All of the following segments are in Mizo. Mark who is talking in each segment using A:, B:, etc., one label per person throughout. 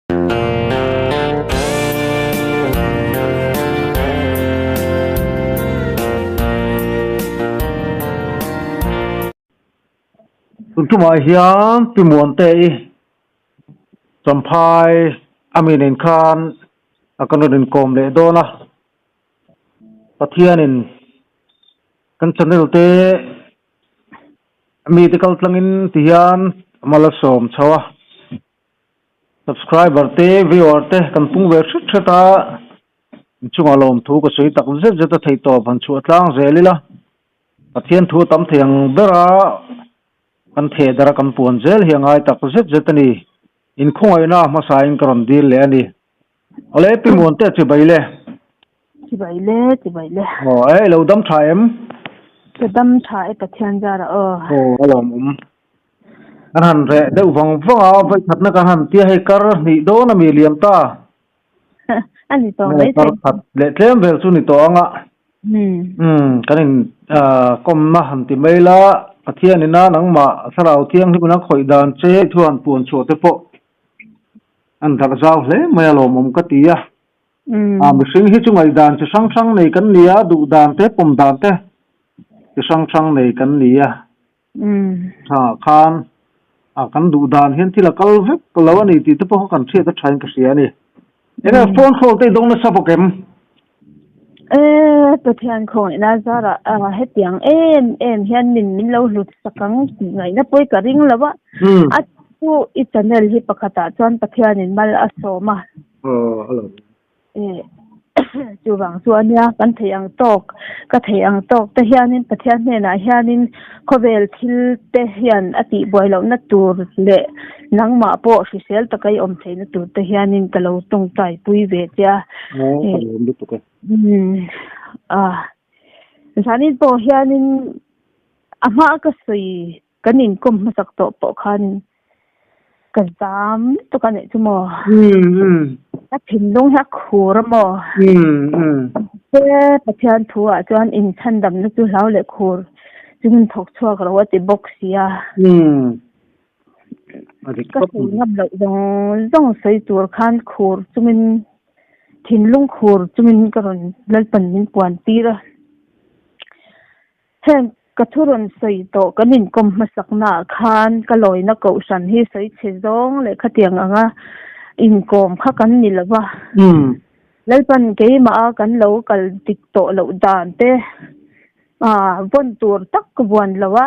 A: Tun tumah hian Pi Muante-i Champhai a mi nen khan a kan rawn inkawm leh dawn a, Pathianin kan channel te mite kal tlangin ti hian mal a sawm chho a, subscriber te viewer te kan pung ve hret hret a, inchungah lawmthu ka sawi tak zet zet a theihtawp han chhuah tlang zel ila, Pathian thu a tam thei ang ber a. Kan theh dara kan puan zel hi a ngai tak zet zet a ni. Inkhawngaihna hmasain ka rawn dil leh a ni. Awle Pi Muante chibai le.
B: Chibai le, chibai le.
A: Aw e, i lo dam tha em?
B: Ka dam tha e Pathian zara aw.
A: Aw a lawmawm. Kan han reh deuh vang vang a, vawikhatna kan han tia hei kar hnih dawn a mi liam ta.
B: A ni tawh mai
A: thei. Kar khat leh tlem vel chu ni tawh ang a. Umm kan in kawmna han ti mai la, Pathian ina nangmah Thlarau Thianghlim ina khawih dan che thu han puan chhuah te pawh an darh zau hle mai a lawmawm ka ti a. A mihring hi chu ngaihdan chi hrang hrang nei kan ni a, duh dan te pawm dan te chi hrang hrang nei kan ni a. Tha khan a kan duh dan hian thil a kal vek lo a ni tih te pawh kha kan hriat a thain ka hria a ni. Enge phone call te i dawng nasa bawk em?
B: E Pathian khawngaihna zarah a hetiang em em hian min min lo hlut sak ang tih ngaihna pawi ka ring lo a. A chu i channel hi pakhatah chuan Pathianin mal a sawm a.
A: Aw a lo.
B: Chuvang chu a nia, kan theih ang tawk, ka theih ang tawk te hianin Pathian hnenah hianin khawvel thil te hian a tihbuai lohna tur leh nangmah pawh hrisel taka i awm theihna tur te hianin ka lo tawngtaipui ve che a.
A: Aw, ka lawm lutuk e.
B: Zanin pawh hianin a hma ka sawi Kan inkawm hmasak tawh pawh khan ka zam lutuk a nih chu maw. Ka thinlung hi a khur a maw. Mahse Pathian thu ah chuan inchhandamna chu hlau leh khur chungin thawk chhuak lo a ti bawk si a. Ka sawi ngam loh zawng zawng sawi tur khan khur chungin thinlung khur chungin ka rawn Lalpan min puan tir a. Heng ka thu rawn sawi tawh kan inkawm hmasaknaah khan ka lawina kohhran hi sawi chhe zawng leh khatiang anga inkawm kha kan ni lo va. Lalpan keimah a kan lo kal dik tawh loh dan te vawn tur tak vuan lo a,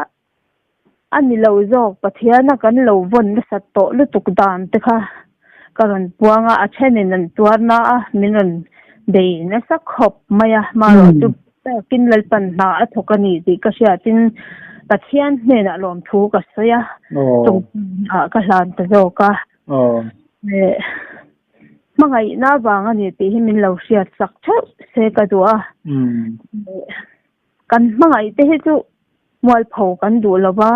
B: a ni lo zawk Pathiana kan lo vawn nasat tawh lutuk dan te kha ka rawn puang a, a thenin an tuarna a min rawn bei nasa khawp mai a, marawh chu Takin Lalpan hna a thawk a ni tih ka hriatin Pathian hnenah lawmthu ka sawi a, chungchangah ka hlan ta zawk a. Hmangaihna vang a ni tih hi min lo hriat sak theuh se ka duh a. Kan hmangaih te hi chu mualpho kan duh lo va,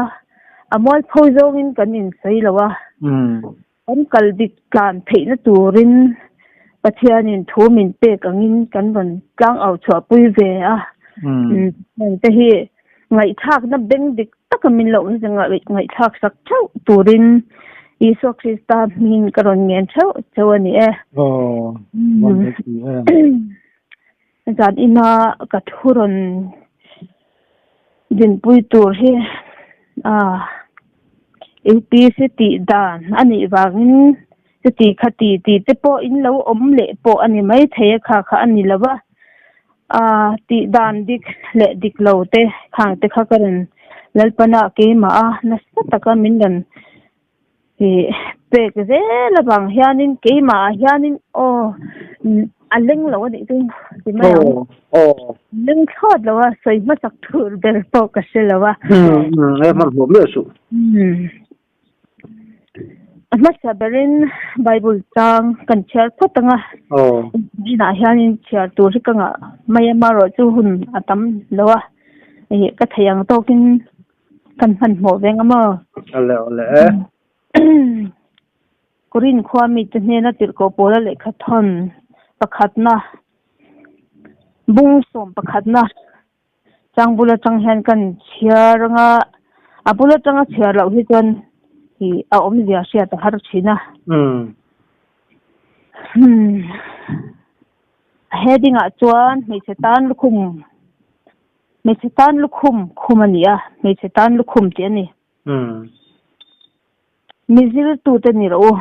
B: a mualpho zawngin kan insawi lo a. Kan kal dik tlan theihna turin Pathianin thu min pek angin kan rawn tlang au chhuahpui ve a. Hengte hi ngaihthlakna beng dik taka min loh ngaihthlak sak theuh turin Isua Krista hmingin ka rawn ngen theuh cheu a ni e. Zan ina ka thu rawn dinpui tur hi UPC tih dan a nih vangin chuti kha ti tih te pawh in lo awm leh pawh a ni mai thei a kha kha a ni lo va tih dan dik leh dik lo te khang te kha ka rawn Lalpana keimah a nasa taka min rawn Ih pek zel avang hianin keimah ah hianin aw a leng lo a nih chu ti mai ang.
A: Aw.
B: Leng thlawt lo a sawi hmasak tur ber pawh ka hre lo a.
A: E hmanhmawh miah suh.
B: A hmasa berin Bible chang kan chhiar phawt ang a.
A: Aw.
B: Inah hianin chhiar tur hi ka ngah mai a marawh chu hun a tam lo a. Ih ka theih ang tawkin Kan hmanhmawh veng a maw?
A: Awle awle e.
B: Korin khua mite hnena tirhkoh pawla lehkha thawn pakhatna, bung sawm pakhatna chang bul atang hian kan chhiar anga a bul atanga chhiar loh hi chuan ih a awmzia hriat a har thin a. Hmm. A heading ah chuan hmeichhe tan lukhum hmeichhe tan lukhum khum a ni a, hmeichhe tan lukhum tih a ni.
A: Hmm.
B: Mi zirtute ni rawh u.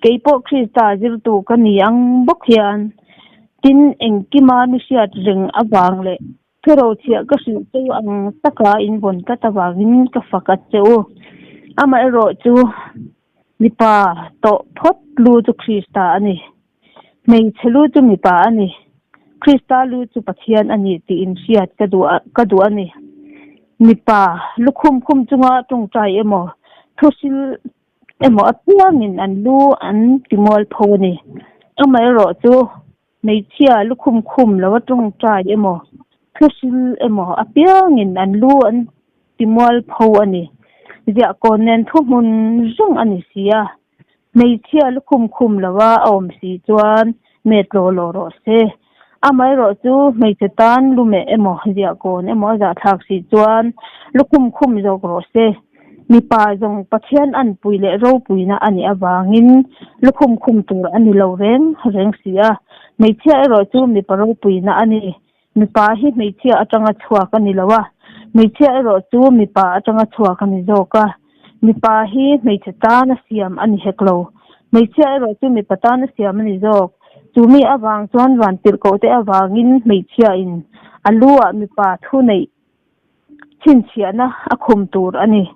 B: Kei pawh Krista zirtu ka ni ang bawk hian, tin engkima mi hriat reng avang leh Thurochhiah ka hrilh chu ang taka in vawn tlat avangin ka fak a che u. Amaherawh chu mipa tawh phawt lu chu Krista a ni. Hmeichhe lu chu mipa a ni. Krista lu chu Pathian a ni tih in hriat ka duh ka duh a ni. Mipa lukhum khum chunga tawngtai emaw, thuhrilh emaw apiangin an lu an timualpho a ni. Amaherawh chu Hmeichhia lukhum khum lo a tawngtai emaw, thuhril emaw apiangin an lu an timual pho a ni. Ziahkawn nen thuhmun reng a ni si a. Hmeichhia lukhum khum lo a a awm si chuan met law law rawh se. Amaherawh chu hmeichhe tan lumeh emaw, ziahkawn emaw a zahthlak si chuan lukhum khum zawk rawh se. Mipa zawng Pathian anpui leh ropuina a nih avangin lukhum khum tur a ni lo reng reng si a. Hmeichhia erawh chu mipa ropuina a ni. Mipa hi hmeichhia atanga chhuak a ni lo a, hmeichhia erawh chu mipa atanga chhuak a ni zawk a. Mipa hi hmeichhe tana siam a ni hek lo. Hmeichhia erawh chu mipa tana siam a ni zawk. Chu mi avang chuan vantirhkohte avangin hmeichhiain a lu ah mipa thu neih Chhinchhiahna a khum tur a ni.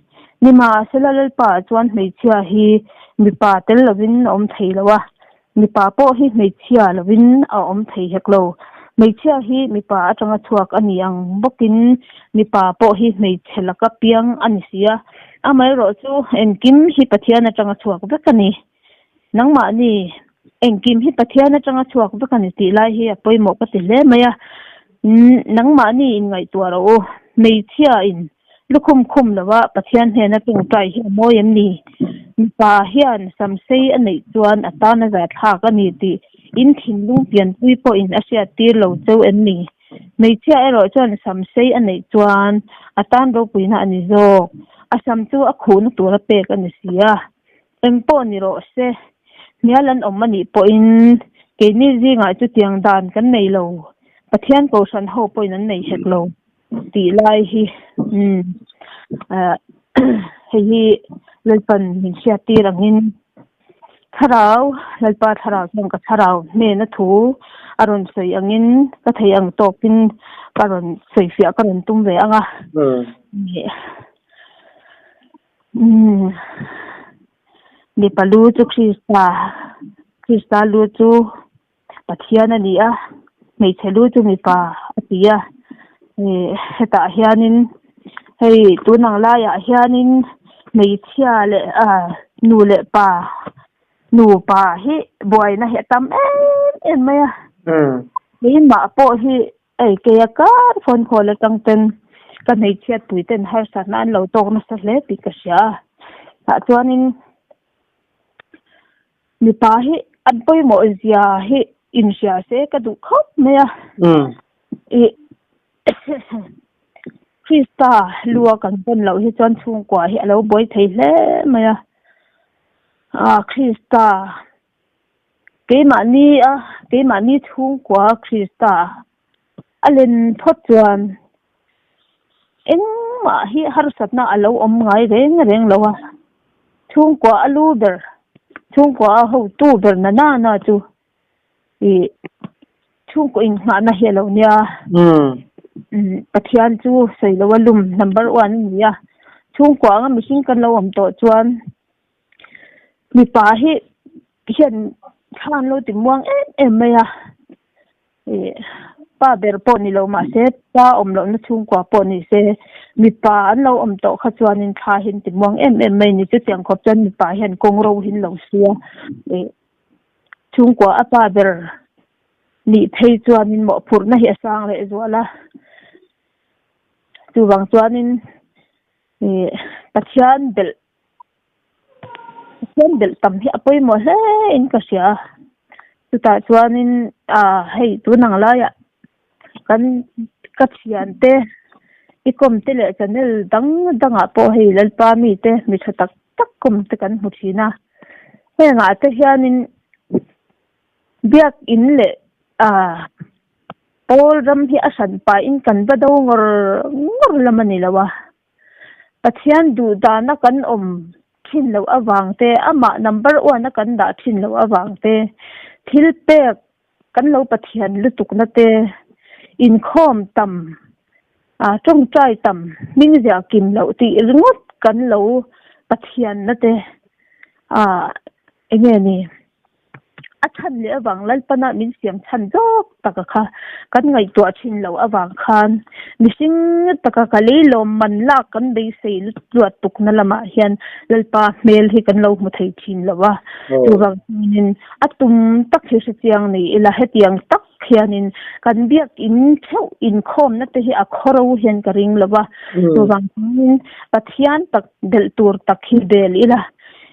B: Nimahsela Lalpa chuan hmeichhia hi mipa tel lovin a awm thei lo a, mipa pawh hi hmeichhia lovin a awm thei hek lo. Hmeichhia hi mipa atanga chhuak a ni ang bawkin mipa pawh hi hmeichhe laka piang a ni si a. Amaherawhchu engkim hi Pathian atanga chhuak vek a ni. Nangmahni engkim hi Pathian atanga chhuak vek a ni tih lai hi a pawimawh ka ti hle mai a. Nangmahni in ngaihtuah rawh u. Hmeichhia in lukhum khum lova Pathian hnena tawngtai hi a mawi em ni? Mipa hian samsei a neih chuan a tan a zahthlak a ni tih in thinlung pianpui pawhin a hriat tir lo cheu em ni? Hmeichhia erawh chuan samsei a neih chuan a tan ropuina a ni zawk. A sam chu a khuhna tura pek a ni si a. Eng pawh ni rawh se, hnial an awm a nih pawhin keini zingah chutiang dan kan nei lo, Pathian Kohhran ho pawhin an nei hek lo tih lai hi umm hei hi Lalpan min hriat tir angin Thlarau, Lalpa Thlarau chuan ka Thlarau hnena thu a rawn sawi angin ka thei ang tawkin ka rawn sawifiah ka rawn tum ve ang a. Umm mipa lu chu Krista Krista lu chu Pathian a ni a hmeichhe lu chu mipa a ti a ih hetah hianin hei tun ang laiah hianin hmeichhia leh ah nu leh pa nupa hi buaina hi a tam em em mai a keimah pawh hi Ei, keia kar phone call atang ten ka hmeichhiat pui ten harsatna an lo tawk nasa hle tih ka hria a. Tah chuanin mipa hi an pawimawh zia hi inhria se ka duh khawp mai a. Ih Krista lua kan vawn loh hi chuan chhungkua hi a lo buai thei hle mai a. Ah Krista Keimahni a, keimahni chhungkua Krista a len phawt chuan engmah hi harsatna a lo awm ngai reng reng lo a, chhungkua a lu ber, chhungkua a hotu ber na na na chu ih chhungkaw inghahna hi a lo nia. Pathian chu sawi loa lum number one a ni a, chhungkua anga mihring kan lo awm tawh chuan Mipa hi hian thla an lo ti muang em em mai a ih pa ber pawh ni lo mahse pa awm lohna chhungkua pawh ni se mipa an lo awm tawh kha chuanin thla hi an ti muang em em mai a ni chutiang khawp chuan mipa hian kawng ro hi an lo hria ih chhungkua a pa ber nih phei chuanin mawhphurhna hi a sang leh zual a chuvang chuanin ih Pathian belh. Pathian belh tam hi a pawimawh hle in ka hria a, chutah chuanin ah hei tun ang laiah kan ka thian te i kawm te leh channel dang dangah pawh hei Lalpa mite mi tha tak tak kawm te kan hmu thin a, hengah te hianin. Biakin leh pawl ram hi a hran pahin kan va do ngawr ngawr lam a ni lo a. Pathian duh dana kan awm thin loh avang te, amah number one a kan dah thin loh avang te, thil pek kan lo Pathian lutukna te, inkhawm tam, tawngtai tam, hming ziah kim loh tih ringawt kan lo Pathianna te, eng nge ni? A chhan leh avang Lalpana min siam chhan zawk taka kha kan ngaihtuah thin loh avang khan mihring taka ka leilawm man lak kan beisei luat tukna lamah hian Lalpa hmel hi kan lo hmu thei thin lo a. Chuvang chuanin a tum tak hi hrechiang ni ila hetiang tak hianin kan biakin theuh inkhawmna te hi a khawro hian ka ring lo va. Chuvang chuanin Pathian tak belh tur tak hi bel ila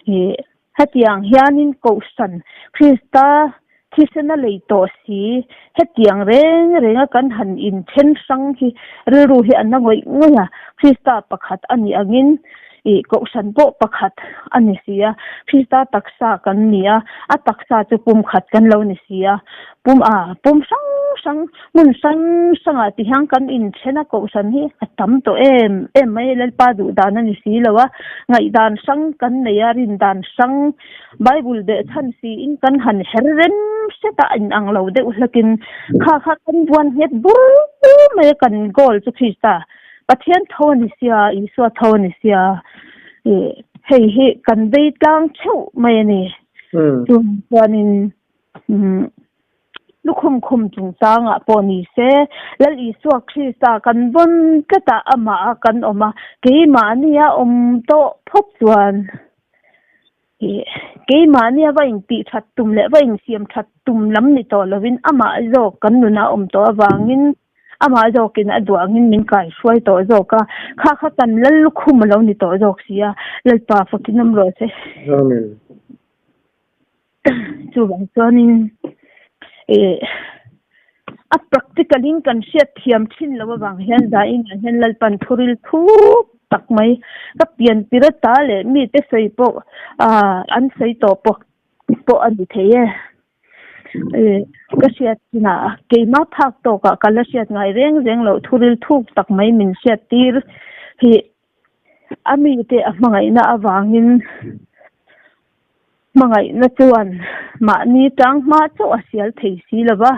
B: ih Hetiang hianin Kohhran Krista thisen a lei tawh si, hetiang reng renga kan han inthen hrang hi rilru hi a na ngawih ngawih a, Krista pakhat a nih angin ih Kohhran pawh pakhat a ni si a, Krista taksa kan ni a, a taksa chu pum khat kan lo ni si a, pum a pum hrang hrang hmun hrang hrangah ti hian kan inthen a, Kohhran hi a tam tawh em em mai a, Lalpa duh dan a ni si lo a, ngaihdan hrang kan nei a, rin dan hrang Bible beh chhan siin kan han her rem hret a, inang lo deuh hlakin kha kha kan buan nghet bur mai a, kan goal chu Krista Pathian tho a ni sia, Isua tho a ni sia, ih hei hi kan bei tlang theuh mai a ni. Chuvang chuanin umm Lukhum khum chungchangah pawh ni se, Lal Isua Krista kan vawn tlatah amah a kan awm a, keimahni a awm tawh phawt chuan ih keimahni a va intih that tum leh va insiam that tum lam ni tawh lovin amah zawk kan nunah a awm tawh avangin amah zawkin a duangin min kaihruai tawh zawk a, kha kha kan Lal lukhum a lo ni tawh zawk si a, Lalpa fakin awm rawh se.
A: Amen.
B: Chuvang chuanin ih a practical in kan hriat thiam thin loh avang hian zainah hian Lalpan thuril thuk tak mai ka pian tir ata leh mite sawi pawh ah an sawi tawh pawh pawh a ni thei e. Ih ka hriat chinah keimah phak tawkah ka la hriat ngai reng reng loh thuril thuk tak mai min hriat tir hi a mite a hmangaihna avangin Hmangaihna chuan mahni tang hma chauh a sial thei si lo va,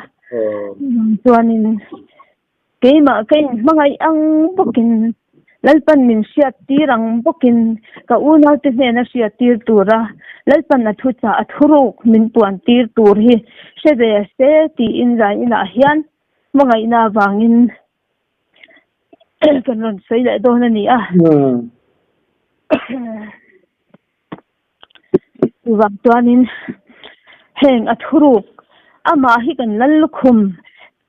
B: chuanin keimah ka inhmangaih ang bawkin Lalpan min hriattir ang bawkin ka unaute hnena hriattir tura Lalpan a thuchah a thuruk min puantir tur hi hre ve se tiin zainah hian hmangaihna avangin kan rawn sawi leh dawn a ni a. Chuvang chuanin heng a thuruk amah hi kan lal lukhum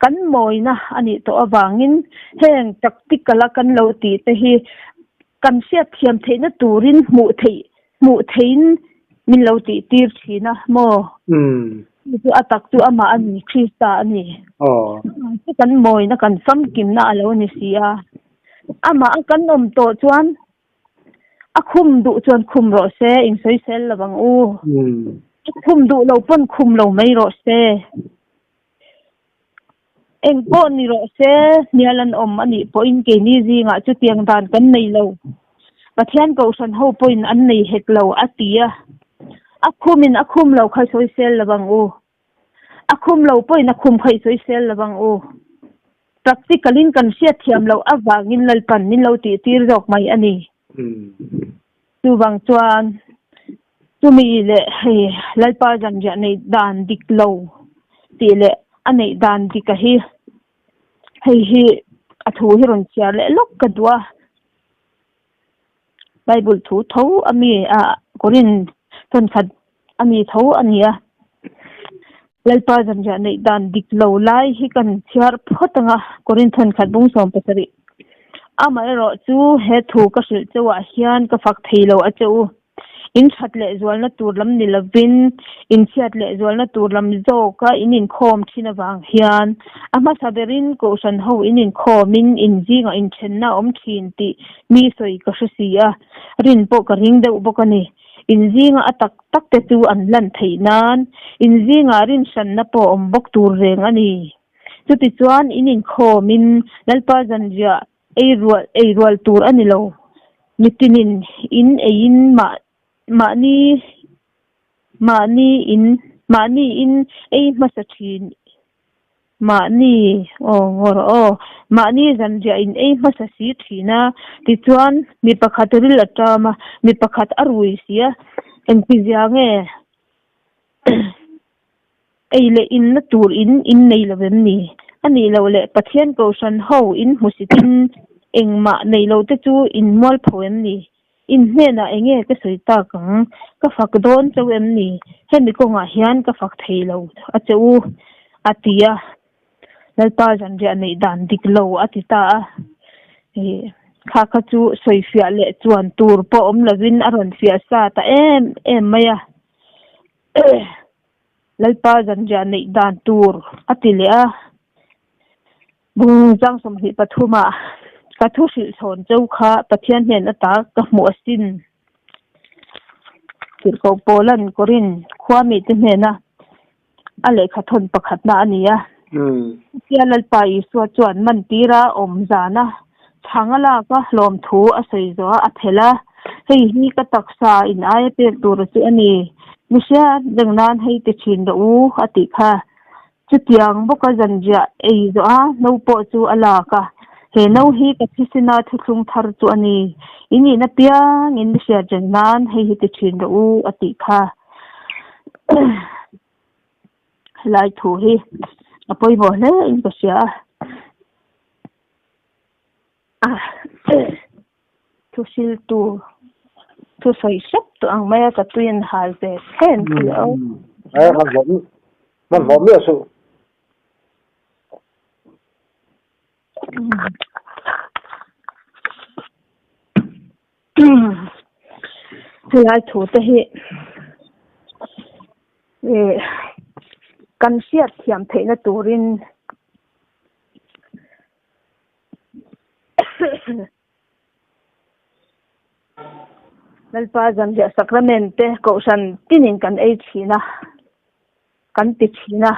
B: kan mawina a nih tawh avangin heng practical a kan lo tih te hi kan hriatthiam theihna turin hmuh theih hmuh theihin min lo tih tir thin a maw? Chu chu a tak chu amah a ni, Krista a ni. Chu kan mawina kan famkimna a lo ni si a. Amah a kan awm tawh chuan A khum duh chuan khum rawh se, insawisel lo ang u. A khum duh lo pawn khum lo mai rawh se. Eng pawh ni rawh se, hnial an awm a nih pawhin keini zingah chutiang dan kan nei lo. Pathian Kohhran ho pawhin an nei hek lo, a ti a. A khumin a khum lo kha sawisel lo ang u. A khum lo pawhin a khum kha i sawisel lo ang u. Practical in kan hriat thiam loh avangin Lalpan min lo tih tir zawk mai a ni. Chuvang chuan chumi leh hei Lalpa zanriah neih dan dik lo tih leh a neih dan dik a hi hei hi a thu hi rawn chhiar leh lawk ka duh a. Bible thu tho a mi a Korin thawnkhat a mi tho a ni a. Lalpa zanriah neih dan dik lo lai hi kan chhiar phawt ang a, Korin thawnkhat bung 17. Amaherawh chu he thu ka hrilh chauh ah hian ka fak thei lo a che u. In that leh zualna tur lam ni lovin in chhiat leh zualna tur lam zawka in inkhawm thin avang hian a hmasa berin Kohhran ho in inkhawmin in zingah inthenna a awm thin tih mi sawi ka hre si a, rin pawh ka ring deuh bawk a ni. In zinga a tak tak te chu an lan theih nan in zingah rinhranna pawh awm bawk tur reng a ni. Chutichuan in inkhawmin Lalpa zanriah ei rual ei rual tur a ni lo. Mitinin in eiin mah mahni mahni in mahni in ei hmasa thin Mahni, aw ngawr aw, mahni zanriah in ei hmasa si thin a, tichuan mi pakhat ril a ṭam a, mi pakhat a rui si a, engtizia nge ei leh inna tur in in nei lo em ni? A nih loh leh Pathian Kohhran ho in hmusitin engmah nei lo te chu in mualpho em ni? In hnenah enge ka sawi tak ang? Ka fak dawn chauh em ni? Hemi kawngah hian ka fak thei lo a che u, a ti a. Lalpa zanriah neih dan dik lo a ti ta a. Ih, kha kha chu sawi fiah leh chuan tur pawh awm lovin a rawn fiah sa ta em em mai a. Lalpa zanriah neih dan tur a ti leh a. Bung chang 23 ah ka thu hrilh chhawn cheu kha Pathian hnen ata ka hmuh asin. Tirhkoh Paulan Korin khua mite hnena a lehkha thawn pakhatna a ni a. Chutia Lalpa Isua chuan mantira awm zana chhang a lak a, hlawmthu a sawi zawh a, a phelh a. Hei hi ka taksa in aia pek tur chu a ni. Mi hriat reng nan hei ti thin rawh u a tih kha. Chutiang bawka zanriah ei zawh a, no pawh chu a lak a. He no hi ka thisena thuthlung thar chu a ni. In in apiangin mi hriat reng nan hei hi ti thin rawh u a tih kha. Helai thu hi a pawimawh hle in ka hria a. Thuhriltu thu sawi hrep tawh ang mai a ka tui an hal ve thlen thei a.
A: Hmanhmawh miah suh.
B: Helai thu te hi kan hriat thiam theihna turin Lalpa zanriah sacrament te kohhran tinin kan ei thin a, kan ti thin a.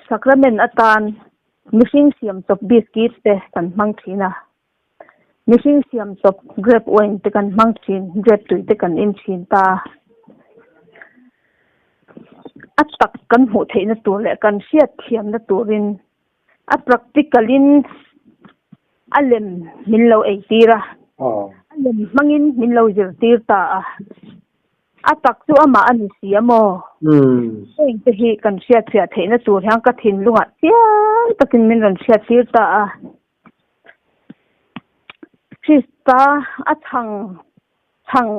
B: Sacrament atan mihring siam chawp biscuit te kan hmang thin a, mihring siam chawp grape wine te kan hmang thin, grape tui te kan in thin ta a. A tak kan hmuh theihna tur leh kan hriat thiamna turin a practical in a lem min lo ei tir a, a lem hmangin min lo zir tir ta a, a tak chu amah a ni si a maw? Heng te hi kan hriat fiah theihna tur hian ka thinlungah chiang takin min rawn hriat tir ta a. Krista a chhang chhang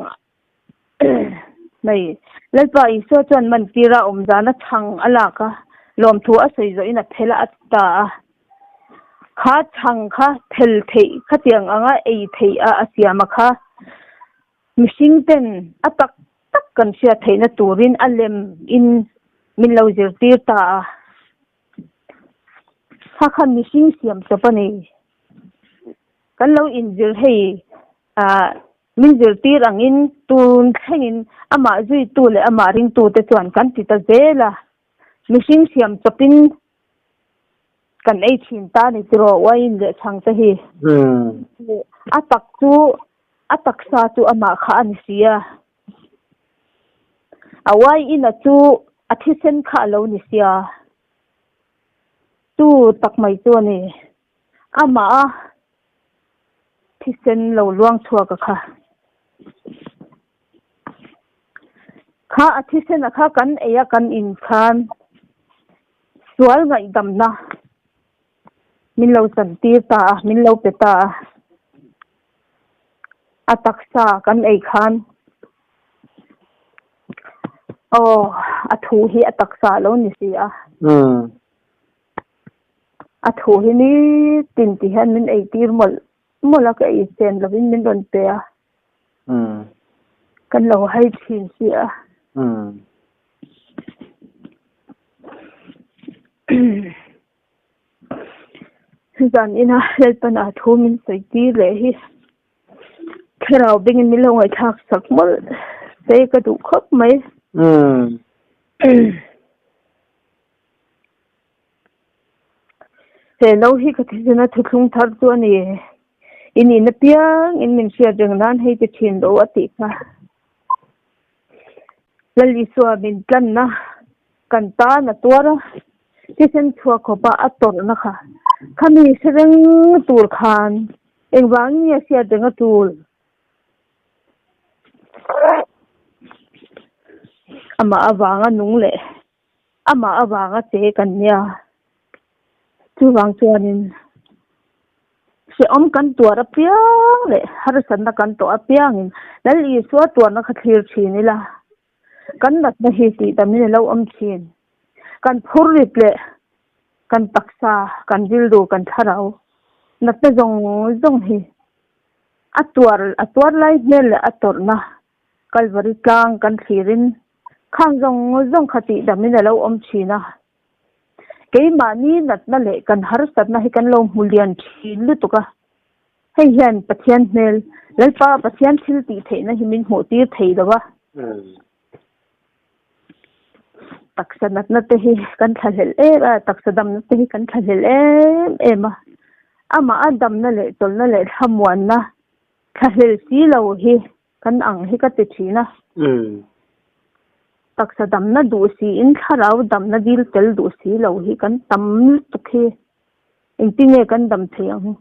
B: Mai. Lalpa Isua chuan mantira awm zana chhang a lak a, lawmthu a sawi zawhin a phel a ta a. Kha chhang kha phel theih khatiang anga ei theih a a siam a kha. Mihring ten a tak tak kan hriat theihna turin a lem in min lo zirtir ta a. Kha kha mihring siam chawp a ni. Kan lo inzir hei ah Min zirtir angin tun thlengin amah zuitu leh amah ringtute chuan kan ti ta zel a, mihring siam chawpin kan ei thin ta ni tiraw uaiin leh chhang te hi. A tak chu a taksa chu amah kha a ni si a, a uaiin a chu a thisen kha a lo ni sia, chu tak mai chu a ni. Amah a thisen lo luang chhuak a kha. Kha a thisen a kha kan ei a kan in khan sual ngaihdamna min lo chantir ta a, min lo pe ta a. A taksa kan ei khan aw a thu hi a taksa a lo ni si a. A thu hi ni tin ti hian min ei tir mawlh mawlh a, ka ei chen lovin min rawn pe a. Kan lo hai thin si a. Zan ina Lalpana thu min sawi tir leh hi. Thlarau bengin min lo ngaihthlak sak mawlh se ka duh khawp mai. He no hi ka thisena thuthlung thar chu a ni. In in apiang in min hriat reng nan hei ti thin lo a tih kha. Lal Isua min tlanna kan tan a tuar a, thisen chhuak khawpa a tawrhna kha khami hre reng tur khan engvangin nge hriat reng a tul? Amah avanga nung leh amah avanga che kan nia. Chuvang chuanin hrehawm kan tuar apiang leh harsatna kan tawh apiangin Lal Isua tuarna kha thlir thin ila, kan natna hi tih tamin a lo awm thin. Kan phur rit leh kan taksa, kan rilru, kan thlarau natna zawng zawng hi a tuar a tuar lai hmel leh a tawrhna Kalvari tlang kan thlirin khang zawng zawng kha tih damin a lo awm thin a. Keimahni natna leh kan harsatna hi kan lo hmu lian thin lutuk a. Hei hian Pathian hmel, Lalpa Pathian thil tih theihna hi min hmuh tir thei lo a. Taksa natna te hi kan thlahlel em a, taksa damna te hi kan thlahlel em em a. Amah a damna leh chawlhna leh thlamuanna thlahlel si lo hi kan ang hi ka ti thin a. Taksa damna duh siin thlarau damna dil tel duh si lo hi kan tam lutuk hi engtinge kan dam thei ang?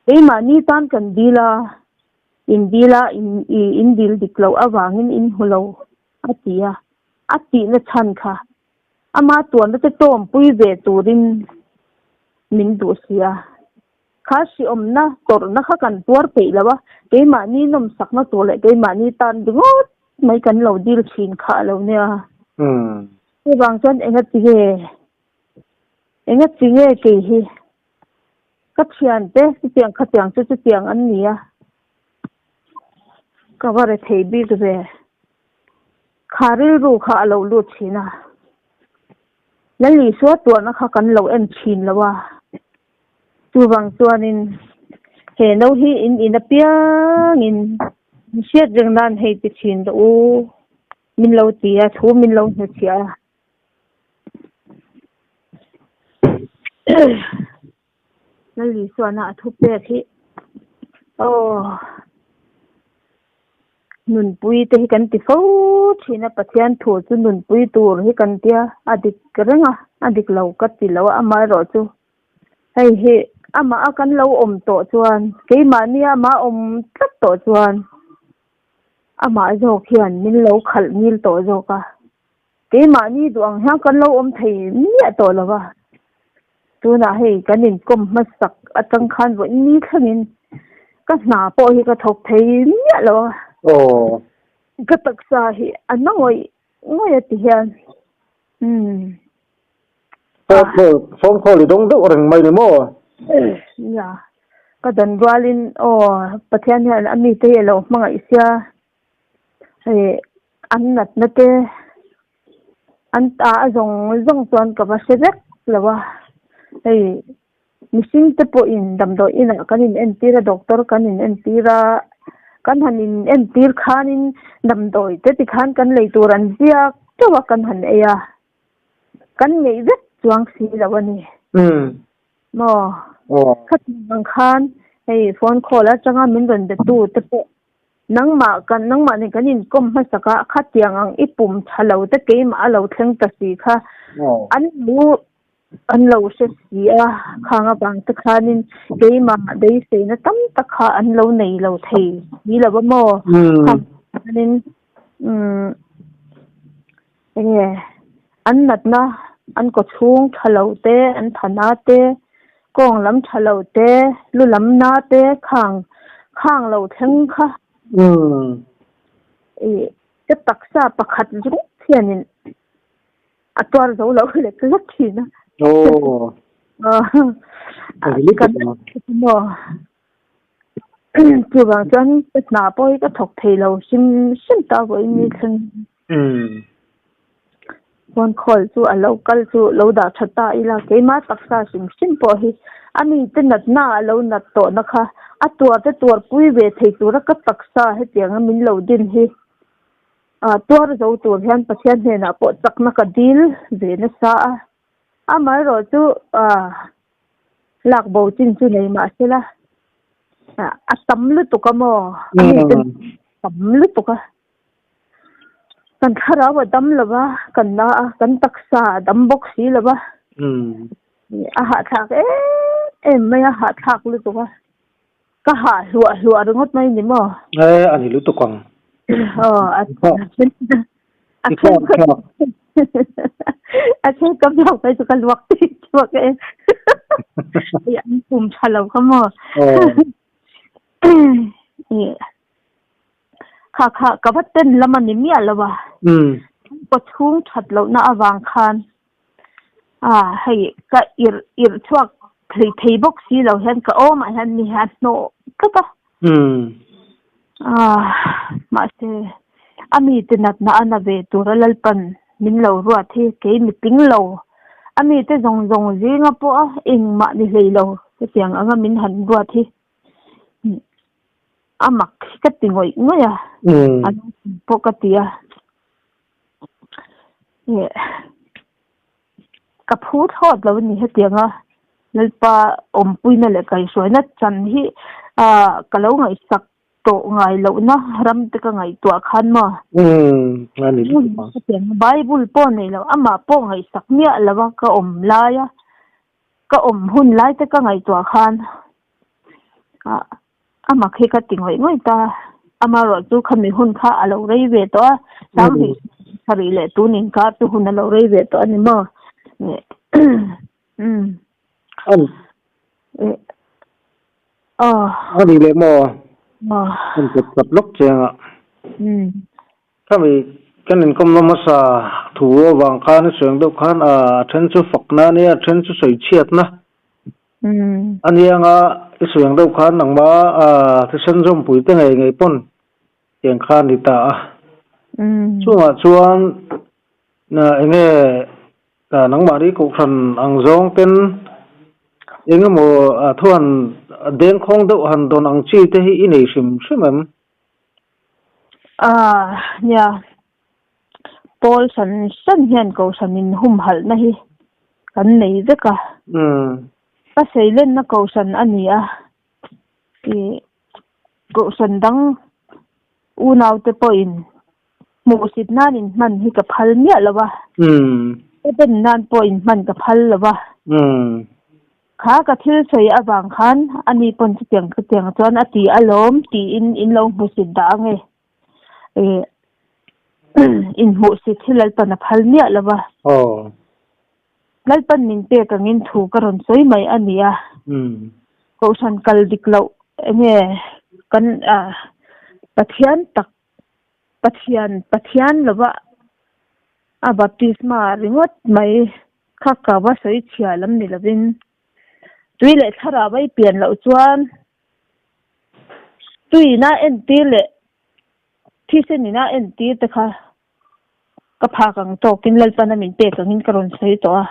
B: Keimahni tan kan dil a, in dil a, in dil dik loh avangin in hmu lo a ti a, a tihna chhan kha ama tuanna te tawmpui ve turin min duh si a. Kha hriawmna tawrhna kha kan tuar peih lo a, keimahni nawmsakna tur leh keimahni tan ringawt mai kan lo dil thin kha a lo nia. Chuvang chuan enga chi nge, enga chi nge kei hi ka thiante chutiang khatiang chu chutiang an ni a, ka va re thei bik ve. Kha rilru kha a lo lut thin a, Lal Isua tuarna kha kan lo en thin lo a. Chuvang chuanin he no hi in in apiangin min hriat reng nan hei ti thin rawh u, min lo ti a, thu min lo hnuchhiah a. Lal Isuana a thupek hi aw nunpui te hi kan ti fo thin a, Pathian thu chu nunpui tur hi kan tia a dik reng a, a dik lo ka ti lo a, amaherawh chu hei hi amah a kan lo awm tawh chuan keimahni amah awm tlat tawh chuan amah zawk hian min lo khalh ngil tawh zawk a. Keimahni duh ang hian kan lo awm thei miah tawh lo va, tunah hei kan inkawm hmasak atang khan vawi ni thlengin ka hna pawh hi ka thawk thei miah lo a, ka taksa hi a na ngawih ngawih a ti hian umm.
A: Phone call i dawng deuh reng mai ni maw?
B: Nia, ka dan rualin aw Pathian hian a mite hi a lo hmangaih sia. Hei an natna te an ta a zawng zawng chuan ka va hre vek lo a, hei mihring te pawhin damdawi inah kan in entir a doctor kan in entir a, kan han in entir khanin damdawi te tikhan kan lei tur an ziak teuh a kan han ei a, kan ngeih vek chuang si lo a ni. Maw khatiang ang khan hei phone call atanga min rawn be tu te pawh Nangmah kan nangmah nen kan inkawm hmasak a, khatiang ang i pum tha lo te keimah a lo thleng ta si kha an lo an lo hre si a, khang avang te khanin keimah beiseina tam tak kha an lo nei lo thei si lo a maw? Khang khanin umm enge an natna an kawchhung tha lo te, an thana te, kawng lam tha lo te, lu lam na te khang khang lo thleng kha ih ka taksa pakhat zung hianin a tuar zo lo lek lek thin a. Kan maw chuvang chuan ka hna pawh hi ka thawk thei lo hrim hrim ta vawiin ni thleng. Phone call chu a lo kal chu lo dah tha ta ila keimah taksa hrim hrim pawh hi a mite natna a lo nat tawhna kha A tuar te tuar pui ve thei tura ka taksa hetianga min lo din hi tuar zo tur hian Pathian hnenah pawh chakna ka dil ve nasa a. Amaherawh chu lak bo chin chu nei mah sela a tam lutuk a maw? A mi te tam lutuk a. Kan thlarau a dam lo va, kan na a, kan taksa a dam bawk si lo va. A hahthlak em em mai a, hahthlak lutuk a. Ka hah hluah hluah ringawt mai ni maw?
A: E, a ni lutuk ang.
B: Aw, a a then a then ka biak mai chu ka luak tih chhuak e. An pum tha lo kha maw? Kha kha ka va ten lam a ni miah lo a. Ka chhung that lohna avang khan a hei ka irh irh chhuak thei thei bawk si lo hian ka awmah hian mi hian hnawh tlat a. A mahse a mite natna a na ve tura Lalpan min lo ruat hi kei mi tling lo a mite zawng zawng zinga pawha engmah ni hlei lo hetiang anga min han ruat hi. A mak hi ka ti ngawih ngawih a, a naupang pawh ka ti a, eh ka phu thlawt lo a ni hetiang a, Lalpa awmpuina leh kaihhruaina chan hi ah ka lo ngaihsak tawh ngai lohna ram te ka ngaihtuah khan maw? Hetiang Bible pawh nei lo, amah pawh ngaihsak miah lo a ka awm lai a, ka awm hun lai te ka ngaihtuah khan ah a mak hi ka ti ngawih ngawih ta. Amaherawh chu khami hun kha a lo rei ve tawh a, Sanghnih sarih leh tun inkar chu hun a lo rei ve tawh a ni maw? Umm. Aw.
A: A ni leh maw? An kut kap lawk chiang a. Khami kan inkawmna hmasa thu avang khan i sawi ang deuh khan a then chu fakna a nia, a then chu sawi chhiatna a nia anga i sawi ang deuh khan nangma thisen zawmpui te ngei ngei pawn tiang kha a ni ta a. Chungah chuan eng nge nangmahni kohhran ang zawng ten eng emaw thu han dengkhawng deuh han dawn ang chi te hi i nei hrim hrim em?
B: Ah, nia. Pawl hran hran hian kohhran in humhalhna hi kan nei vek a. Ka seilenna kohhran a ni a. Ih, kohhran dang unaute pawhin hmuhsit nan in hman hi ka phal miah lo a. Ka ben nan pawh in hman ka phal lo a. Kha ka thil sawi avang khan ani pawn chutiang chutiang chuan a ti alawm tiin in lo hmusit dah ang e. Ih inhmuhsit hi Lalpan a phal miah lo va. Lalpan min pek angin thu ka rawn sawi mai a ni a. Kohhran kal dik loh enge kan Pathian tak Pathian Pathian lova a baptisma ringawt mai kha ka va sawi chhia lam ni lovin tui leh thlarau a i pian loh chuan tuiin a entir leh thisenin a entir te kha ka phak ang tawkin Lalpana min pek angin ka rawn sawi tawh a.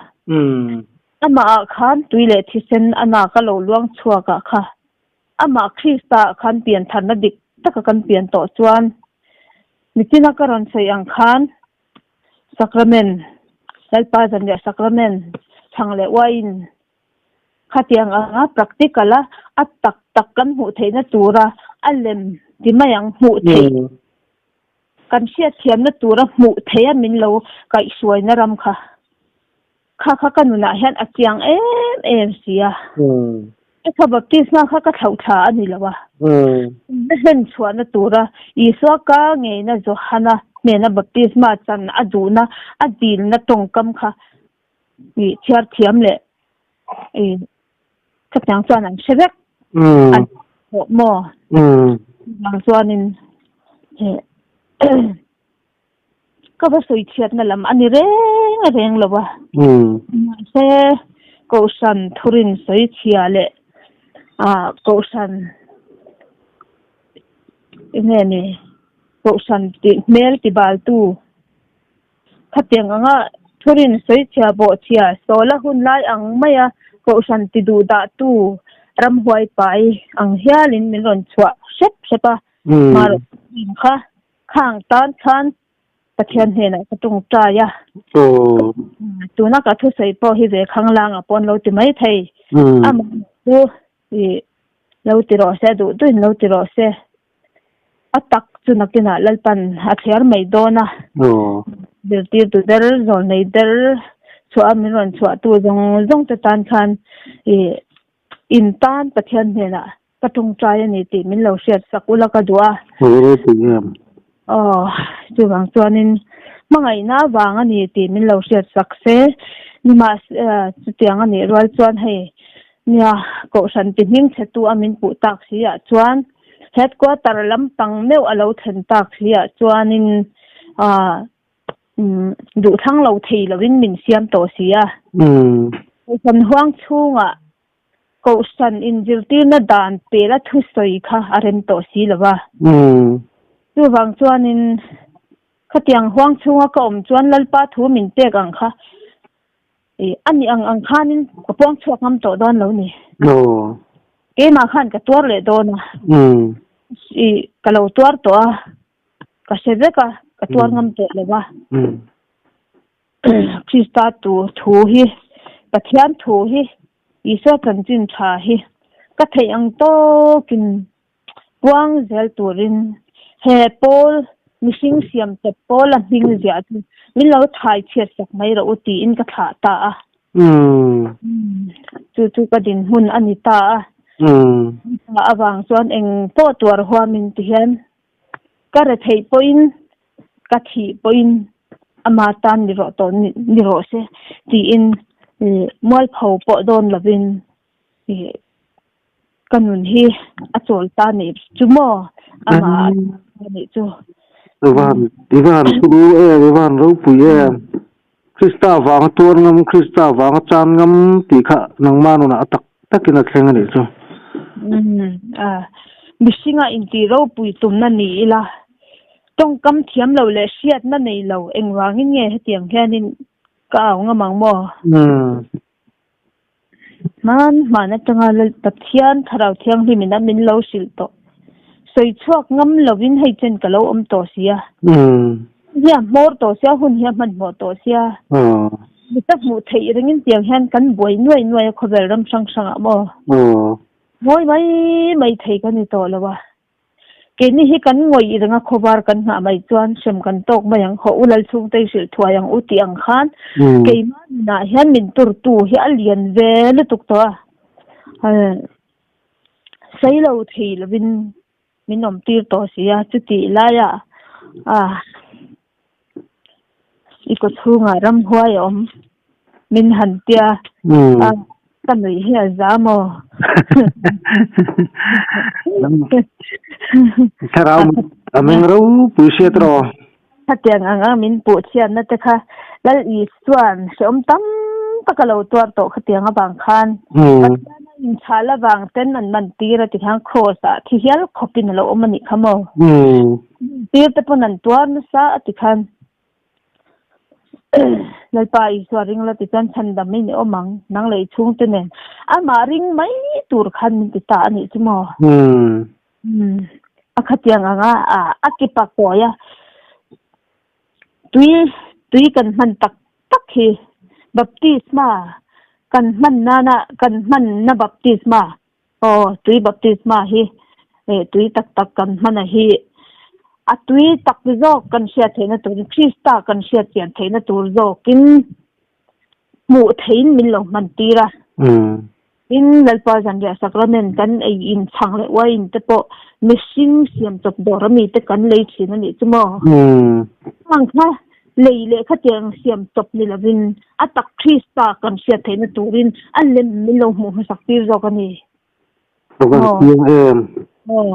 B: Amah ah khan tui leh thisen a nak a lo luang chhuak ah kha Amah Krista ah khan pian tharna dik taka kan pian tawh chuan mitina ka rawn sawi ang khan Sacrament, Lalpa zanriah Sacrament, chhang leh uaiin khatiang anga practical a a tak tak kan hmuh theihna tura a lem ti mai ang hmuh theih kan hriatthiamna tura hmuh theih a min lo kaihhruaina ram kha. Kha kha ka nunah hian a chiang em em si a. Kha baptisma kha ka thlauh thla a ni lo a. Na hlen chhuahna tura Isua ka ngeina Johana hnena baptisma chan a duhna a dilna tawngkam kha i chhiar thiam leh i khatiang chuan an hre vek. An hmuh maw? Chuvang chuanin Ka va sawi chhiatna lam a ni reng reng lo a. Mahse, Kohhran thurin sawi chhia leh Kohhran eng nge ni, Kohhran tih hmel ti baltu khatiang anga thurin sawi chhia bawh chhia sawla hun lai ang maia Kohhran ti duh dahtu Ramhuai pai ang hialin min rawn chhuah hrep hrep a, marawh kha khang tan khan Pathian hnenah ka tawngtai a. Tuna ka thusawi pawh hi ve khanglanga pawh an lo ti mai thei. Amah chu i lo ti rawh se, a duh duhin lo ti rawh se. A tak chu nakinah Lalpan a thliar mai dawn a. Zirtirtu der, zawlnei der chhuah a min rawn chhuahtu zawng zawng te tan khan i in tan Pathian hnenah Ka tawngtai a ni tih min lo hriat sak ula ka duh a. Aw, chuvang chuanin hmangaihna avang a ni tih min lo hriat sak se. Nimahse, chutiang a nih rual chuan hei nia Kohhran ti hming chhetu a min puh tak si ah chuan Headquarter lampang meuh a lo thlen tak si ah chuanin duhthlang lo thei lovin min siam tawh si a. Kohhran huang chhungah Kohhran inzirtirna dan pela thusawi kha a rem tawh si lo va. Chuvang chuanin khatiang huang chhunga ka awm chuan Lalpa thu min pek ang kha i a nih ang ang khanin ka puang chhuak ngam tawh dawn lo ni. Keimah khan ka tuar leh dawn a. I ka lo tuar tawh a, ka hre vek a, ka tuar ngam tawh lo va. Krista tu thu hi, Pathian thu hi, Isua chanchin tha hi ka theih ang tawkin puang zel turin he pawl mihring siam chawp pawla hming ziah chu min lo thai chhiat sak mai rawh u tiin ka thlah ta a. Chu chu ka dinhmun a ni ta a. Avang chuan eng pawh tuar huamin ti hian ka retheih pawhin ka thih pawhin ama tan ni rawh tawh ni rawh se tiin mualpho pawh dawn lovin ka nun hi a chawl ta nih chu maw amah a nih chu.
A: I van i van turu em i van ropui em Krista vanga tuar ngam Krista vanga chan ngam tih kha nangmah nunah a tak takin a thleng a nih chu.
B: Mihringa intih ropui tumna ni ila Tawngkam thiam lo leh hriatna nei lo engvangin nge hetiang hianin ka au ngam ang maw? Hman hman atanga Pathian Thlarau Thianghlimin a min lo hrilh tawh. Sawi chhuak ngam lovin hei chen ka lo awm tawh si a. Hi a hmawr tawh sia, hun hi a hmanhmawh tawh sia. Mita hmuh theih ringin tiang hian kan buai nuai nuai a khawvel ram hrang hrangah maw? Ngawi mai mai thei ka ni tawh lo a. Keini hi kan ngawih reng a, khawvar kan nghah mai chuan hrem kan tawk mai ang, hawh u Lalchhungte i hrilh thuai ang u tih ang khan keimah nunah hian min turtu hi a lian ve lutuk tawh a, sawi lo thei lovin min awm tir tawh si a, chutih laiah i kaw chhungah ramhuai a awm min han tia a ka nuih hi a za maw?
A: Thlarau a meng ropui hriat rawh.
B: Khatiang ang a min puh chhiatna te kha Lal Isua'n hrehawm tam tak a lo tuar tawh khatiang avang khan Pathian a inchhal avang ten an man tir a ti khan Kraws ah thi hial khawpin a lo awm a nih kha maw? Tir te pawn an tuar nasa a ti khan Lalpa Isua ring la ti chuan chhandam in i awm ang nang leh i chhungte nen amah ring mai tur khan min ti ta a nih chu maw? A khatiang ang a a ki pa kawi a tui tui kan hman tak tak hi baptisma kan hman nana kan hmanna baptisma aw tui baptisma hi eh tui tak tak kan hman a hi a tui tak zawk kan hriat theihna turin Krista kan hriat chian theihna tur zawkin hmuh theihin min lo hman tir a. Tin, Lalpa zanriah sacrament kan ei in chhang leh uaiin te pawh mihring siam chawp dawr ami te kan lei thin a nih chu maw? Ang kha lei leh khatiang siam chawp ni lovin a tak Krista kan hriat theihna turin a lem min lo hmuh hmasak tir zawk a ni.
A: Ka van chiang em?
B: Aw.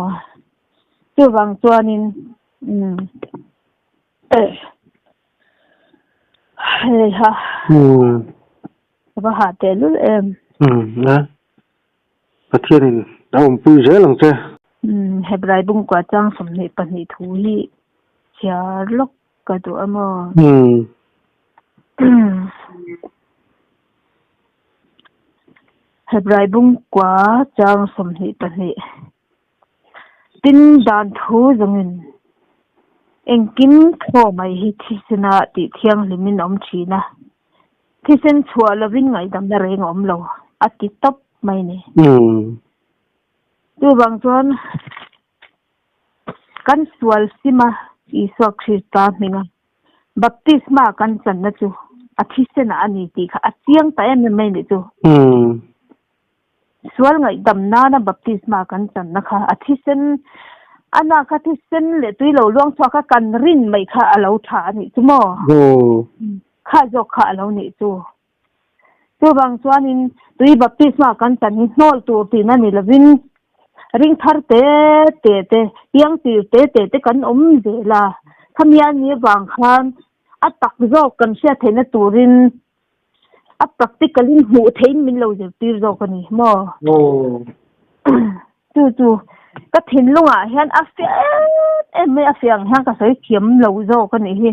B: Chuvang chuanin Hei ha. Ka va hah teh lul em.
A: A. Pathianin a awmpui zel ang che.
B: Hebrai bungkua chang 22 thu hi chhiar lawk ka duh a maw? Hebrai bung kua chang 22. Tin dan thu zawngin engkim thaw mai hi thisena tih thianghlimin a awm thin a, thisen chhuah lovin ngaihdamna reng a awm lo a ti tawp mai ni. Chuvang chuan kan sual sima Isua Krista hminga baptisma kan channa chu a thisenah a ni tih kha a chiang ta em em mai ni chu. Sual ngaihdam nana baptisma kan channa kha a thisen ana kha thisen leh tui lo luang chhuak kha kan rin mai kha a lo tha a nih chu maw? Kha zawk kha a lo nih chu. Chuvang chuanin tui baptisma kan chan hi hnawl tur tihna ni lovin ring thar te te te, piang tir te te te kan awm zel a. Khami a nih avang khan a tak zawk kan hriat theihna turin a practical in hmuh theihin min lo zirtir zawk a ni maw? Chu chu ka thinlungah hian a fiah em em mai a fiah ang hian ka sawi thiam lo zawk a nih hi.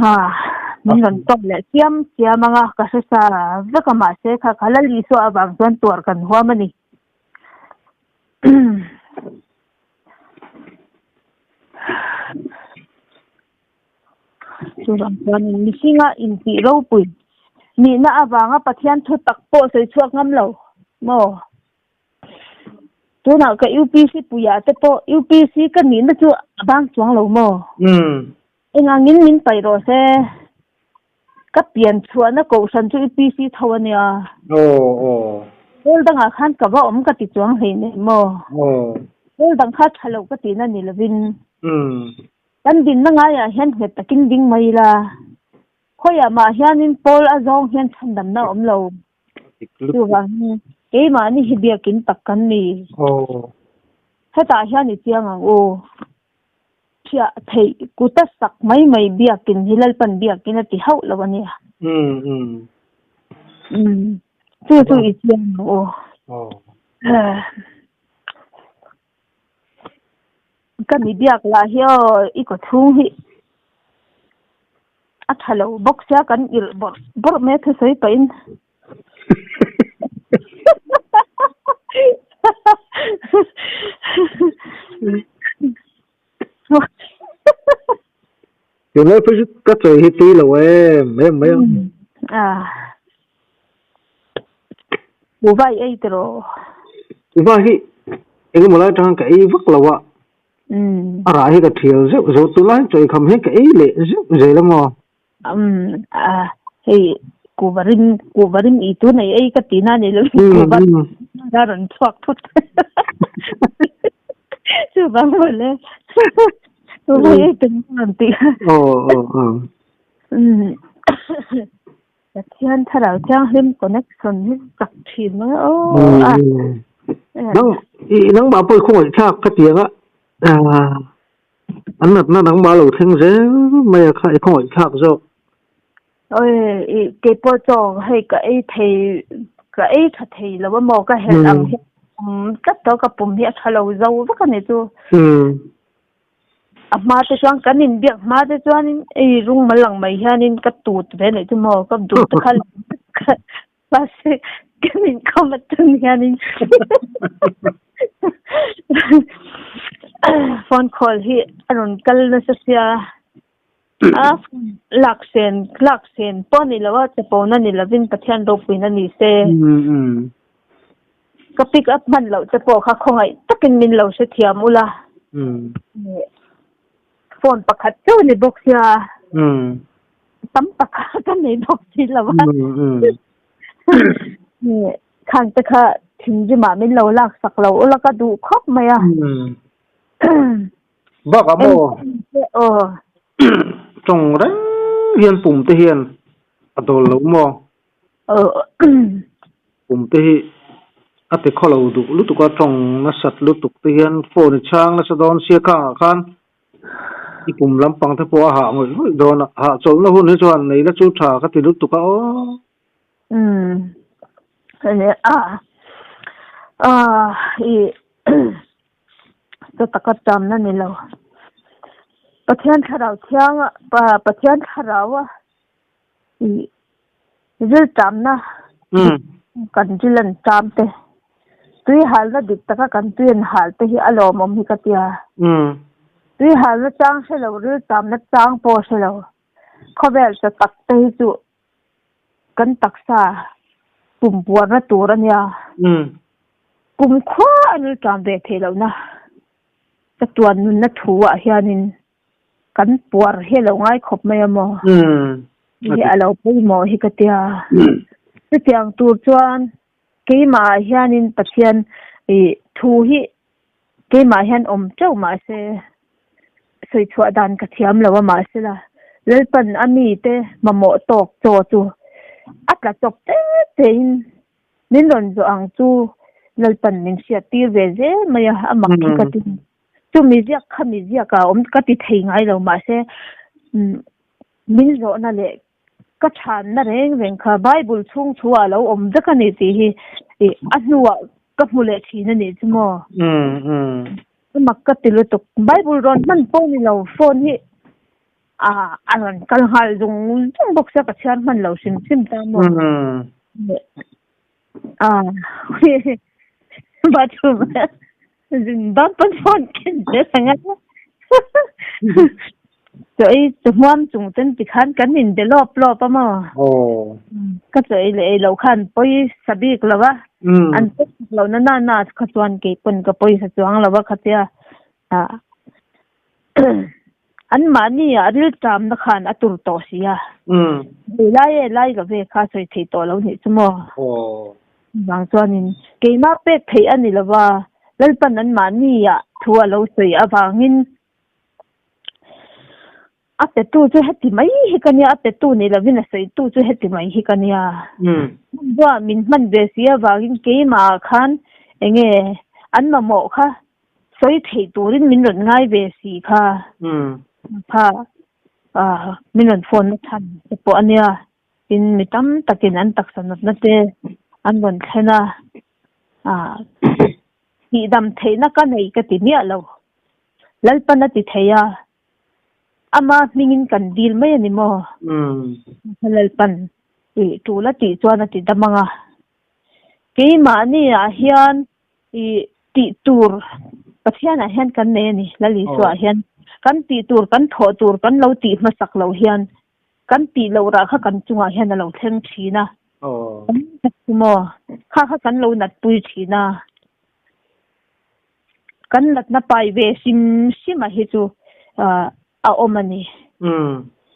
B: Ha, min rawn tawp leh chiam chiam ang a, ka hre sa vek a mahse kha kha Lal Isua avang chuan tuar kan huam a ni. Chuvang chuanin mihringa intih ropui nihna avanga Pathian thu tak pawh sawi chhuak ngam lo maw? Tunah ka UPC puiah te pawh UPC ka nihna chu a bang chuang lo maw? Engangin min paih rawh se, ka pian chhuahna kohhran chu UPC tho a nia. Pawl dangah khan ka va awm ka ti chuang hleinem maw? Pawl dang kha tha lo ka tihna ni lovin. Kan dinna ngaiah hian nghet takin ding mai ila, khawiah mah hianin Paul a zawng hian chhandamna a awm lo. Chuvangin keimahni hi biakin tak kan ni. Hetah hian i chiang ang u. Thiah theih kuta sak mai mai biakin hi Lalpan biakin a ti hauh lo a nia. Chu chu i chiang ang u. Ka mi biak lah hi aw i kaw chhung hi a tha lo bawk sia kan irh bawrh bawrh mai a thusawi pahin.
A: Tunlai phei chu ka chawi hi tui lo em em mai ang.
B: Kuhva i ei tiraw?
A: Kuhva hi eng emaw lai atang ka ei vak lo a. A rah hi ka thial zeuh zeuh tunlai chawi kham hian ka ei leh zeuh zel a maw?
B: Hei kuhva rim kuhva rim i tu nei ei ka tihna a ni lo kuhva a rawn chhuak thut chuvang mawle kuhva ei tum a rawn tih kha. Pathian Thlarau Thianghlim connection hi chak thin mai aw a.
A: Nang i nangmah pawh i khawngaih thlak ka ti ang a An natna nangmah lo thleng zel mai a kha i khawngaih thlak zawk.
B: Oi i keipawh chaw hei ka ei thei ka ei tha thei lo a maw ka helh ang hian pum tlat tawh ka pum hi a tha lo zo vek a ni chu. A hma te chuan kan inbiak hma te chuanin ei rung mal ang mai hianin ka tut ve leh chu maw ka duh te kha Mahse kan inkhawm atang hianin phone call hi a rawn kal nasa sia a lak sen lak sen pawh a ni lo a chapona ni lovin Pathian ropuina ni se ka pick up hman loh te pawh kha khawngaih takin min lo hrethiam ula phone pakhat chauh a ni bawk sia tam tak ka nei bawk si lo a khang te kha thinrimah min lo lak sak lo ula ka duh khawp mai a
A: bakah maw aw tawng reng hian pum te hian a dawl lo maw pum te hi a ti khaw lo duh lutuk a tawng nasat lutuk te hian phone i chhang nasa dawn sia khangah khan I pum lampang te pawh a hah ngawih ngawih dawn a, hahchawlhna hun hi chuan nei la chu tha ka ti lutuk a aw.
B: Umm a a i chu taka tamna ni lo Pathian thlarau thiang a Pathian thlarau a i zir tamna. Kan ril an ṭam te, tui halna dik taka kan tui an hal te hi a lawmawm hi ka tia. Tui halna chang hre lo, ril ṭamna chang pawh hre lo, khawvel cha tak te hi chu kan taksa pum puarna tur a nia. Kum khua an ril ṭam ve theih lohna chatuan nunna thu ah hianin kan puar hi a lo ngai khawp mai a maw? Hei hi a lo pawimawh hi ka tia. Chutiang tur chuan keimah ah hianin Pathian ih thu hi keimah hian awm teuh mahse sawi chhuah dan ka thiam lo a mahsela Lalpan a mite mamawh tawk chaw chu a tla chawp te tein min rawn zawh ang chu Lalpan min hriat tir ve zel mai a, a mak hi ka ti. Chumi ziak khami ziak a awm ka ti thei ngai lo mahse min zawhna leh ka chhanna reng reng kha Bible chhung thu ah lo awm vek a ni tih hi a hnuah ka hmu leh thin a nih chu maw. Ka mak ka ti lutuk. Bible rawn hman pawh ni lo phone hi a a rawn kal nghal zung zung bawk sia ka chhiar hman lo hrim hrim ta maw. Bathroom zin ban pawn phone ken zel ang a. Chaw ei chaw hmuam chung ten tikhan kan in be lawp lawp a maw. Ka chaw ei leh ei loh khan pawisa bik lo a. An pawisa loh na na na kha chuan kei pawn ka pawisa chuang lo a khatia. An mahni ah rilṭam na khan a tur tawh si a. Ei lai e lai lo ve kha sawi thei tawh lo nih chu maw. Vang chuanin keimah pek theih a ni lova, Lalpan an mahni ah thu a lo sawi avangin a petu chu heti mai hi ka nia, a petu ni lovin a sawitu chu heti mai hi ka nia. Hmanrua min hman ve si avangin keimah ah khan enge an mamawh kha sawi theih turin min rawn ngai ve si kha kha min rawn phone na chhan te pawh a nia tin mi tam takin an taksa natna te an rawn thlen a tihdam theihna ka nei ka ti miah lo Lalpan a ti thei a ama hmingin kan dil mai a ni maw Lalpan ih tul a tih chuan a ti dam ang a keimahni ah hian I tih tur Pathianah hian kan nei a ni, Lal Isuaah hian. Kan tih tur, kan thawh tur kan lo tih hmasak loh hian kan tih loh rah kha kan chungah hian a lo thleng thin a. Kan nat chu maw? Kha kha kan lo natpui thin a. Kan natna pai ve hrim hrim a hi chu a awm a ni.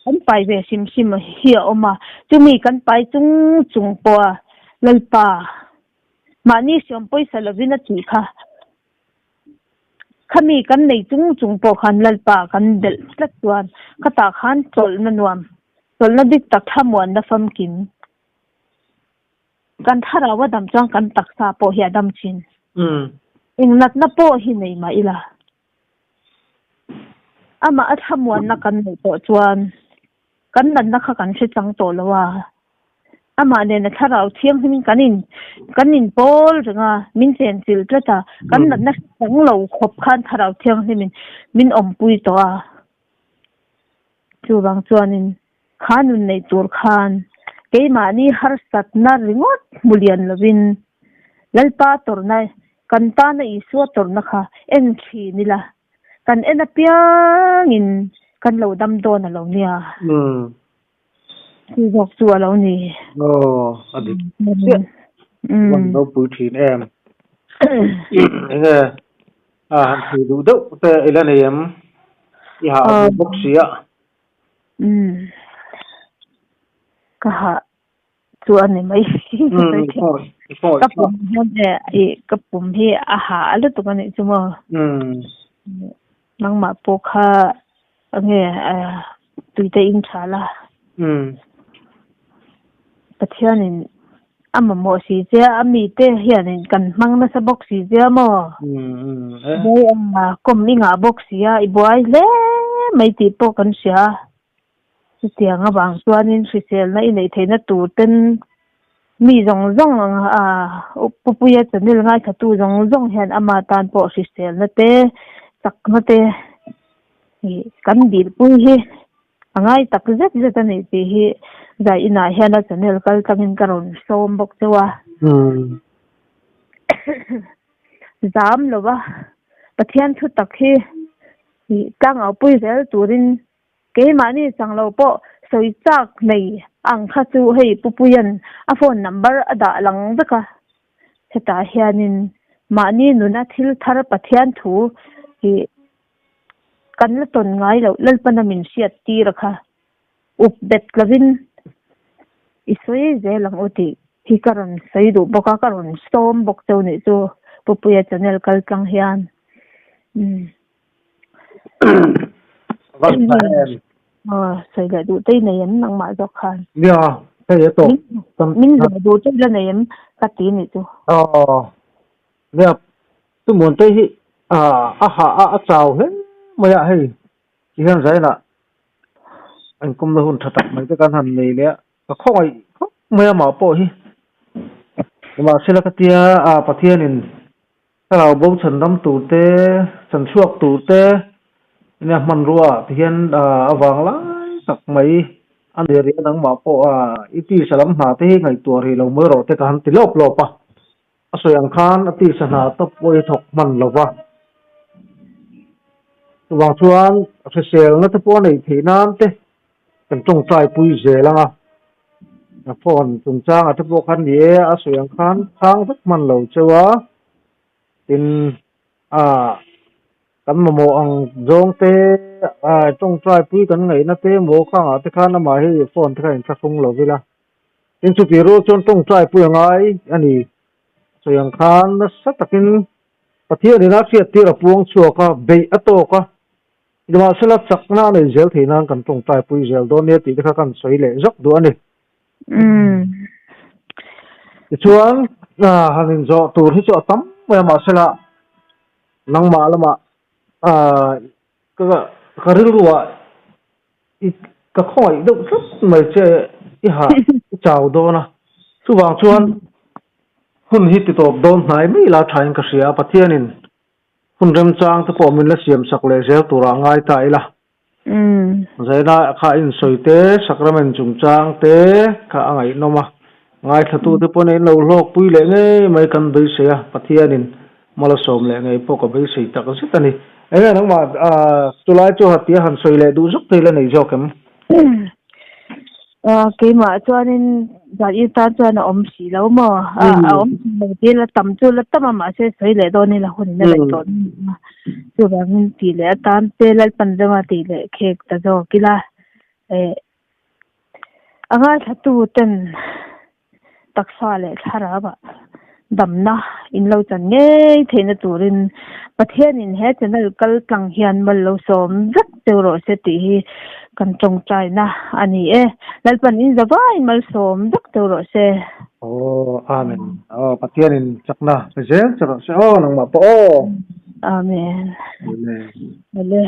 B: Kan pai ve hrim hrim hi a awm a. Chumi kan pai chung chung pawha Lalpa Mahni hriam pawisa lovin a tih kha. Khami kan nei chung chung pawh khan Lalpa kan belh tlat chuan khatah khan chawlhna nuam, chawlhna dik tak thlamuanna famkim. Kan thlarau a dam chuan kan taksa pawh hi a dam thin. Eng natna pawh hi nei mah ila. Amah a thlamuanna kan neih tawh chuan kan natna kha kan hre chang tawh lo a. Amah nena thlarau thianghlim kan in kan in pawl reng a, min chenchilh tlat a, kan natna hre chang lo khawp khan thlarau thianghlimin min awmpui tawh a. Chuvang chuanin kha nun neih tur khan keimahni harsatna ringawt hmu lian lovin Lalpa tawrhna kan tana Isua tawrhna kha en thin ila, kan en apiangin kan lo dam dawn a lo nia. Chu zawk chu a lo ni.
A: Aw, a dik chiah. Van ropui thin em. Enge a han thei duh deuh te ila nei em? I hah ve bawk sia.
B: Ka hah chu a ni mai. Ka pum hian e ka pum hi a hah lutuk a nih chu maw. Nangmah pawh kha enge tuite in tha la. Pathianin a mamawh si che a, a mite hianin kan hmang nasa bawk si che a maw? Buai a kawm i ngah bawk si a, i buai hle mai tih pawh kan hria a. Chutiang avang chuanin hriselna i neih theihna tur ten mi zawng zawng a Pupuia channel ngaithatu zawng zawng hian ama tan pawh hriselna te chakna te kan dilpui hi A ngai tak zet zet a nih tih hi zai inah hian a channel kal tlangin ka rawn sawm bawk cheu a. Zam lova Pathian thu tak hi tlangau pui zel turin keimahni chang lo pawh sawi chak nei ang kha chu hei Pu Puia'n a phone number a dah lang vek a. Hetah hianin mahni nuna thil thar Pathian thu hi kan la tawn ngai loh Lalpana min hriat tir a kha up bet lovin i sawi zel ang u tih hi ka rawn sawi duh bawk a, ka rawn sawm bawk cheu nih chu Pu Puia channel kal tlang hian. Umm. Aw, sawi leh duh te i nei em nangmah zawk khan?
A: Nia, hei a tawp.
B: Min zawh duh te i la nei em ka ti nih chu.
A: Aw, nia, Tumuante hi a hah a, a chau hle mai a hei. Tihian zainah inkawmna hun tha tak mai te kan han nei leh a, ka khawngaih khawp mai amah pawh hi. Nimahsela ka tia Pathianin thlarau bo chhandam tur te, chanchhuak tur te nia hmanrua ah tihian a vang lai tak mai a ni rih a, nangmah pawh i tisa lam hna te hi ngaihtuah rih lo mai rawh te ka han ti lawp lawp a. A sawi ang khan a tisa hna tawp pawh hi thawk hman lo va. Chuvang chuan hriselna te pawh a neih theih nan te kan tawngtai pui zel ang a. A phone chungchangah te pawh khan ni e, a sawi ang khan chhang vek hman lo cheu a. Tin, ah kan mamawh ang zawng te, ah tawngtai pui kan ngaihna te maw khangah te khan amah hi phone te kha inthlahrung lo ila. Tin chutih rual chuan tawngtai pui a ngai a ni. Sawi ang khan nasa takin Pathianin a hriattir a puang chhuak a, beih a tawk a, nimahsela chakna a nei zel thei nan kan tawngtai pui zel dawn nia tih te kha kan sawi leh zawk duh a ni. Tichuan han inzawh tur hi chu a tam mai a, mahsela nangmah lamah ka rilruah I ka khawngaih deuh tlat mai che i ha i chau dawn a, chuvang chuan hun hi ti tawp dawn hnai mai la thain ka hria a, Pathianin hun remchang te pawh min la siam sak leh zel turah ngai ta ila. Zaina kha a insawi te, sacrament chungchang te kha a ngaihnawm a, ngaithlatute te pawhin in lo hlawkpui leh ngei mai kan beisei a, Pathianin Malsawm leh ngei pawh ka beisei tak zet a ni. Enge nangmah chulai chu hatia han sawi leh duh zawk thei la nei zawk em?
B: Keimah chuanin zan i tan chuan a awm si lo maw? A awm si lo ti la tam chu la tam a mahse sawi leh dawn ila hun in a daih tawh dawn a. Chuvangin tih leh atan te Lalpan rema tih leh khek ta zawk ila. A ngaithlatu ten taksa leh thlarau ah damna in lo chan ngei theihna turin Pathianin he channel kal tlang hian mal lo sawm vek cheu rawh se tih hi kan tawngtaina a ni e. Lalpan in zavaiin mal sawm vek cheu rawh se.
A: Aw Amen. Aw Pathianin chakna pe zel che rawh se aw nangmah pawh aw.
B: Amen.
A: Amen.
B: Awle.